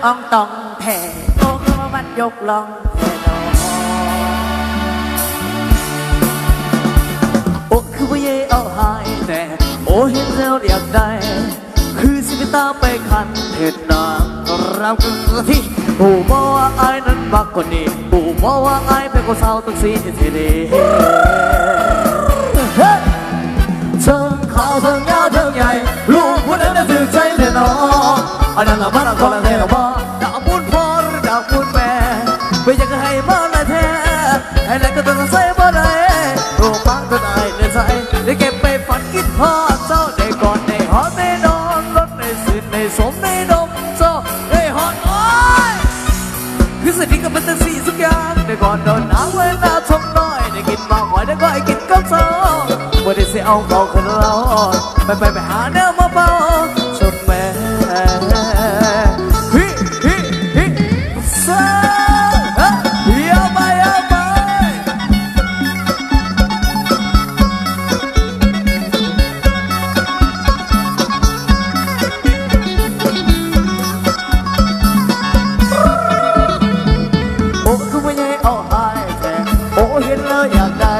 ອອງຕອງແທ້ ໂອ້ ຄືວ່າມັນຍົກລ່ອງແທ້ເນາະ ໂອ້ ຄືວ່າເຢອອກຫາຍແທ້ ໂອ້ ເຫັນແລ້ວຢາກໄດ້ ຄືຊິໄປຕາມໄປຂັນເຮັດນາງລຳກະທິ ຮູ້ບໍ່ວ່າອ້າຍນັ້ນມັກຄົນນີ້ ຮູ້ບໍ່ວ່າອ້າຍເປັນຄົນສາວຈັ່ງຊີ້ແທ້ເດ ເທິງຂາວເທິງຍາວເທິງໃຫຍ່ ລູກຜູ້ນັ້ນນະຖືກໃຈແທ້ເນາະ ອັນນັ້ນລະມັນລະກໍລະແທ້ບໍ່ ດາກມູນພໍ່ຫຼືດາກມູນແມ່ ເປັນຫຍັງໃຫ້ມາຫຼາຍແທ້ ໃຫ້ຫຼາຍກໍຕ້ອງໃຊ້ບໍ່ໄດ້ ໂອ້ ປາກຕົນອ້າຍເໜືອໃສ ໄດ້ເກັບໄປຝັນຄິດຮອດເຈົ້າ ໄດ້ກອດໄດ້ຫອມໄດ້ນອນລົດໄດ້ຊື່ນໄດ້ສົມໄດ້ດົມເຈົ້າ ໄດ້ຮອດ ໂອ້ຍ ຄືສະໜິດກັນເປັນຈັ່ງຊີ້ທຸກຢ່າງ ແຕ່ກ່ອນໂດນນາງເວນາທົ່ງນ້ອຍ ໄດ້ກິນໝາກຫອຍ ໄດ້ກ້ອຍກິນກັບເຈົ້າ ບໍ່ໄດ້ຊິເອົາເຂົ້າຂຶ້ນລອດ ໄປໆ ໄປຫາແນວມາເປົ່າ ຊຸມແມ່ ຮິ ຮິ ຣິ ເຊ ເອີ ເອີ ເອີ ໄປ ເອີ ໄປ. ໂອ້ ຄືວ່າໃຫຍ່ເອົາຫາຍແທ້ ໂອ້ ເຫັນແລ້ວຢາກໄດ້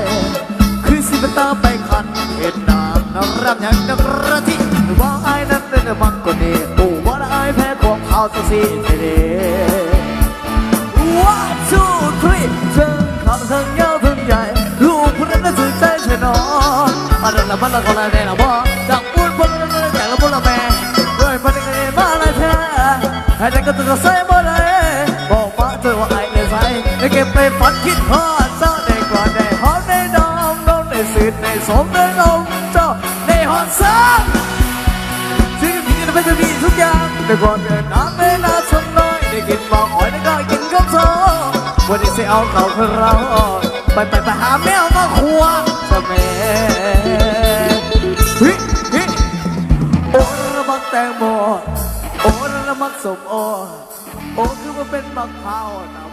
ຄືຊິໄປຕາມໄປຂັນເຮັດນາງນະ ລຳຫຍັງນະກະທິ ວ່າອ້າຍນັ້ນເປັນມັກຄົນນີ້ ໂອ້ ວ່າລະອາຍແພ້ຄວາມຂາວຈັ່ງຊີ້ແທ້ເດ. One, two, three ເທິງຂາວເທິງຍາວເທິງໃຫຍ່ ລູກຜູ້ນັ້ນນະຖືກໃຈແທ້ເນາະ ອັນນັ້ນລະມັນລະກໍລະແດ່ລະບໍ່ ຈາກປູນບໍ່ລະແດ່ລະບໍ່ລະແມ່ ດ້ວຍມັນໄດ້ມາຫຼາຍແທ້ ໃຫ້ໄດ້ກໍຕ້ອງໃຊ້ບໍ່ໄດ້ ບອກມາເທີວ່າອ້າຍເໜືອໃສ ໄດ້ເກັບໄປຝັນຄິດຮອດເຈົ້າ ໄດ້ກອດໄດ້ຫອມໄດ້ດອມ ໄດ້ຊື່ນໄດ້ສົມໄດ້ລົມເຈົ້າ ໄດ້ຮອດເຊິ່ງ ສິ່ງທີ່ເປັນໄປຈະມີທຸກຢ່າງ ແຕ່ກ່ອນເດີນນາງເວນາຊົນນ້ອຍ ໄດ້ກິນໝາກຫອຍ ໄດ້ກ້ອຍກິນກັບເຈົ້າ ບໍ່ໄດ້ຊິເອົາເຂົ້າຄືເຮົາ ໄປໆ ໄປຫາແມວມາຂວາງຊະແມ້ ຮິ ຣິ ໂອ້ ລະມັກແຕງໂມ ໂອ້ ລະມັກສົ້ມໂອ ໂອ້ ຄືວ່າເປັນໝາກພ້າວນຳ